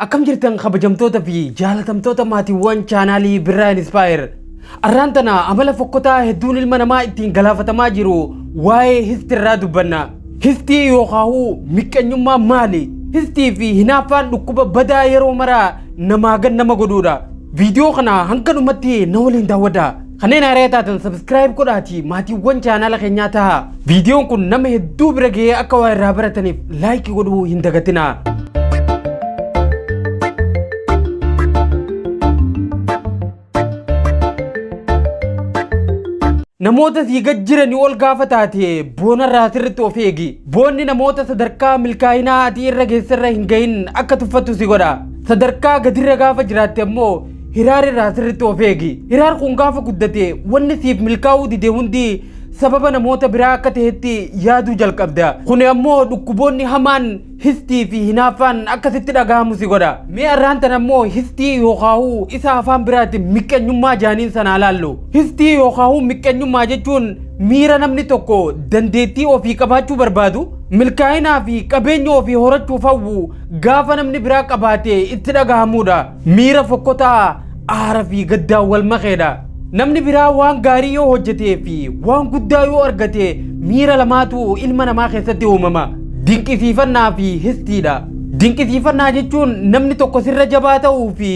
Akkam jirtan kabajamtoota fi jaalatamtoota maatiiwwan chaanaalii Birraa Inspire. Arraan tana amala fokkotaa hedduun ilma namaa ittiin galaafatamaa jiru waa'ee histirraa dubbanna. Histii yookaahuu miqqanyummaa maali? Histii fi hinaaffaan dhukkuba badaa yeroo maraa namaa gad nama godhuudha. Viidiyoo kana hanga dhumatti na waliin daawwadhaa. Kanneen haaraa taatan subscribe godhaatii maatiiwwan chaanaala keenyaa tahaa. Viidiyoon kun nama hedduu bira gahee akka waa irraa barataniif like godhuu hin dagatinaa. Namoota sii gad jiranii ol gaafa taate boonarraa sirritti of eegi. Boonni namoota sadarkaa milkaa'inaa ati irra geesserra hin gahin akka tuffattu si godha. Sadarkaa gadirra gaafa jiraatte ammoo hiraar irraa sirritti of eegi. Hiraar kun gaafa guddate wanni siif milkaa'uu dide hundi sababa namoota biraa akka ta'etti yaaduu jalqabda. Kuni ammoo dhukkuboonni hamaan histii fi hinaaffaan akka sitti dhagahamu si godha. Mee arraan tana ammoo histii yookaahuu isa afaan biraatiin miqqanyummaa jaaniin sanaa laallu. Histii yookaahuu miqqanyummaa jechuun miira namni tokko dandeettii ofii qabaachuu barbaadu, milkaa'inaa fi qabeenya ofii horachuuf hawwu gaafa namni biraa qabaate itti dhagahamuudha. Miira fokkotaa aara fi gaddaan wal makeedha. Namni biraa waan gaarii yoo hojjetee fi waan guddaa yoo argate miira lamaatu ilma namaa keessatti uumama. Dinqisiifannaa fi histiidha. Dinqisiifannaa jechuun namni tokko sirra jabaa ta'uu fi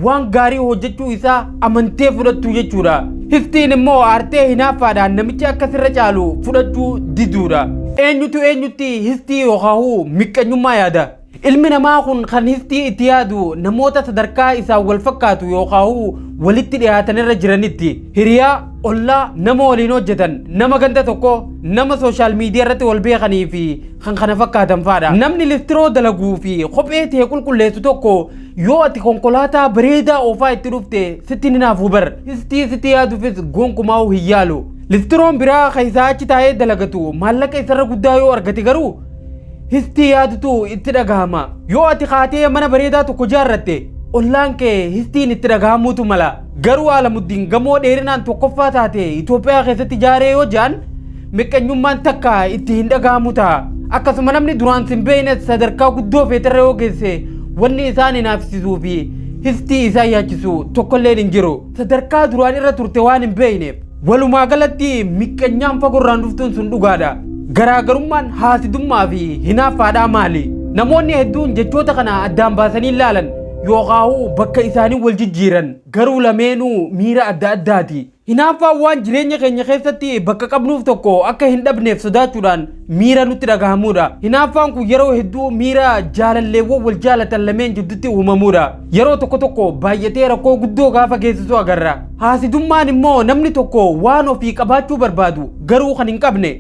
waan gaarii hojjechuu isaa amantee fudhattu jechuudha. Histiin immoo aartee hinaaffaadhaan namichi akka sirra caalu fudhachuu diduudha. Eenyutu eenyutti histii yookaan miqqanyummaa yaada? Ilmi namaa kun kan histii itti yaadu namoota sadarkaa isaan wal fakkaatu yookaan walitti dhiyaatan irra jiranitti. Hiriyaa, ollaa, nama waliin hojjetan, nama ganda tokko, nama social media irratti wal beekanii fi kan kana fakkaatan fa'aadha. Namni listiroo dalaguu fi kophee ta'e qulqulleessu tokko yoo ati konkolaataa bareedaa oofaa itti dhufte sitti ni naafuu bar. Histii sitti yaaduufis gonkumaa hin yaalu. Listiroon biraa kan isaa achi taa'ee dalagatu maallaqa isarra guddaa yoo argate garuu histii yaadutu itti dhagahama. Yoo ati kaatee mana bareedaa tokko ijaarratte ollaan kee histiin itti dhagahamuutu mala. Garuu Alamuddiin gamoo dheerinaan tokkoffaa taate Itoophiyaa keessatti ijaaree yoo jaan miqqanyummaan takka itti hin dhagahamu ta'a. Akkasuma namni duraan sin beekne sadarkaa guddoo feeterra yoo geesse wanni isaan hinaafsisuu fi histii isaan yaachisu tokkolleen hin jiru. Sadarkaa duraan irra turte waan hin beekneef. Walumaa galatti miqqanyaan fagoorraan dhuftuun sun dhugaadha. Garaagarummaan haasidummaa fi hinaaffaadhaa maali? Namoonni hedduun jechoota kana addaan baasanii ilaalan yookaan bakka isaanii wal jijjiiran garuu lameenuu miira adda addaati. Hinaaffaan waan jireenya keenya keessatti bakka qabnuuf tokko akka hin dhabneef sodaachuudhaan miira nutti dhagahamuudha. Hinaaffaan kun yeroo hedduu miira jaalalleewwan wal jaalatan lameen jidduutti uumamuudha. Yeroo tokko tokko baay'atee rakkoo guddoo gaafa geessisu agarra. Haasidummaan immoo namni tokko waan ofii qabaachuu barbaadu garuu kan hin qabne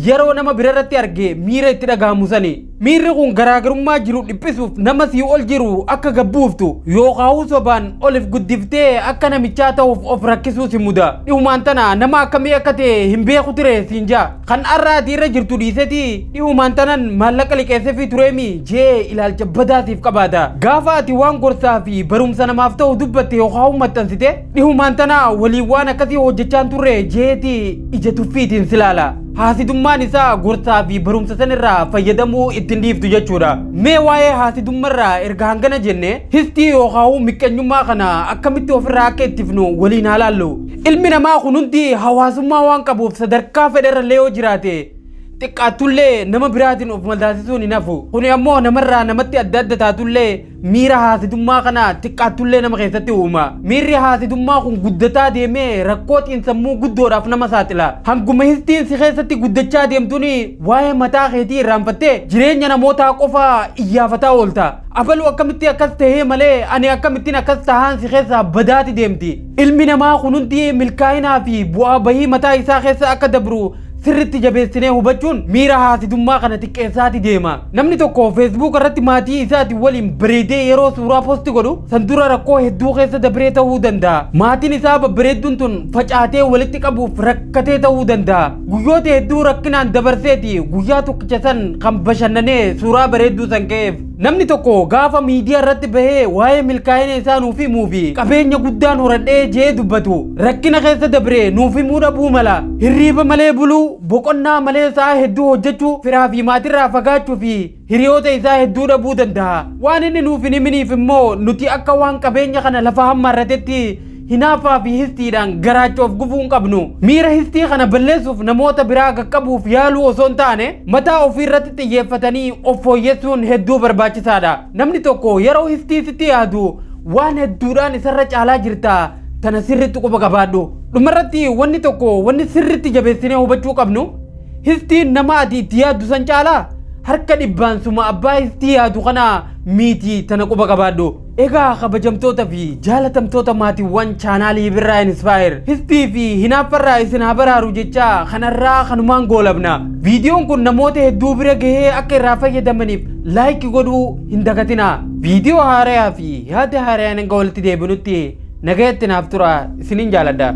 yeroo nama birarratti arge miira itti dhagahamu sani. Miirri kun garaagarummaa jiru dhiphisuuf nama sii ol jiru akka gabbuuftu yookaan sobaan olif guddiftee akka namichaa ta'uuf of rakkisuu si muda. Dhihumaan tana nama akkamii akka ta'e hin beeku ture siin jaa. Kan har'aati irra jirtu dhiisetii dhihumaan tanan maallaqa liqeessefii tureemi jee ilaalcha badaa siif qabaata. Gaafa ati waan gorsaa fi barumsa namaaf ta'u dubbatte yookaan maxxansite dhihumaan tana waliin waan akkasii hojjechaan turre jeeti ija tuffiitiin silaala. Haasidummaan isaa gorsaa fi barumsa sanirraa fayyadamuu ittiin dhiiftu jechuudha. Mee waa'ee haasidummarraa erga hangana jenne histii yookaan miqqanyummaa kana akkamitti ofirraa akka ittifnu waliin haa laallu. Ilmi namaa kun hundi hawaasummaa waan qabuuf sadarkaa fedherrallee yoo jiraate xiqqaattullee nama biraatiin of maldaasisuun hin hafu. Kuni ammoo namarraa namatti adda adda taatullee miira haasidummaa kana xiqqaattullee nama keessatti uuma. Miirri haasidummaa kun guddataa deemee rakkoo xiinsammuu guddoodhaaf nama saaxila. Hanguma histiin si keessatti guddachaa deemtuun waa'ee mataa keetii irraanfattee jireenya namootaa qofa iyyaafataa oolta. Abaluu akkamitti akkas tahee malee ani akkamittiin akkas tahaan si keessaa badaati deemti. Ilmi namaa kun hundi milkaa'inaa fi bu'aa bahii mataa isaa keessa akka dabru sirritti jabeessinee hubachuun miira haasidummaa kana xiqqeessaati deema. Namni tokko Facebook irratti maatii isaatiin waliin bareedee yeroo suuraa post godhu san dura rakkoo hedduu keessa dabree ta'uu danda'a. Maatiin isaa babbareedduun tun facaatee walitti qabuuf rakkatee ta'uu danda'a. Guyyoota hedduu rakkinaan dabarseeti guyyaa tokkicha san kan bashannanee suuraa bareedduu san ka'eef. Namni tokko gaafa miidiyaa irratti bahee waa'ee milkaa'ina isaa nuuf himuu fi qabeenya guddaan horadhee jee dubbatu, rakkina keessa dabree nuuf himuu dhabuu mala. Hirriiba malee buluu, boqonnaa malee sa'a hedduu hojjechuu, firaa fi maatirraa fagaachuu fi hiriyoota isaa hedduu dhabuu danda'a. Waan inni nuuf hin himiniif immoo nuti akka waan qabeenya kana lafa hammaarratetti hinaaffaa fi histiidhaan garaacha of gufuu hin qabnu. Miira histii kana balleessuuf namoota biraa qaqqabuuf yaaluu osoo hin taane, mataa ofii irratti xiyyeeffatanii of fooyyessuun hedduu barbaachisaadha. Namni tokko yeroo histii sitti yaadu waan hedduudhaan isarra caalaa jirta, tana sirriitti quba qabaadhu. Dhumarratti wanni tokko wanni sirriitti jabeessinee hubachuu qabnu, histiin nama ati itti yaaddu san caalaa harka dhibbaan suma abbaa histii yaadu kana miiti, tana quba qabaadhu. Egaa kabajamtoota fi jaalatamtoota maatiiwwan chaanaalii Birraa Inspire, histii fi hinaaffarraa isin haa baraaru jecha kanarraa kanumaan goolabna. Viidiyoon kun namoota hedduu bira gahee akka irraa fayyadamaniif like godhuu hin dagatinaa. Viidiyoo haarayaa fi yaada haarayaan hanga walitti deebinutti nagayatti naaf tura, isiniin jaaladha.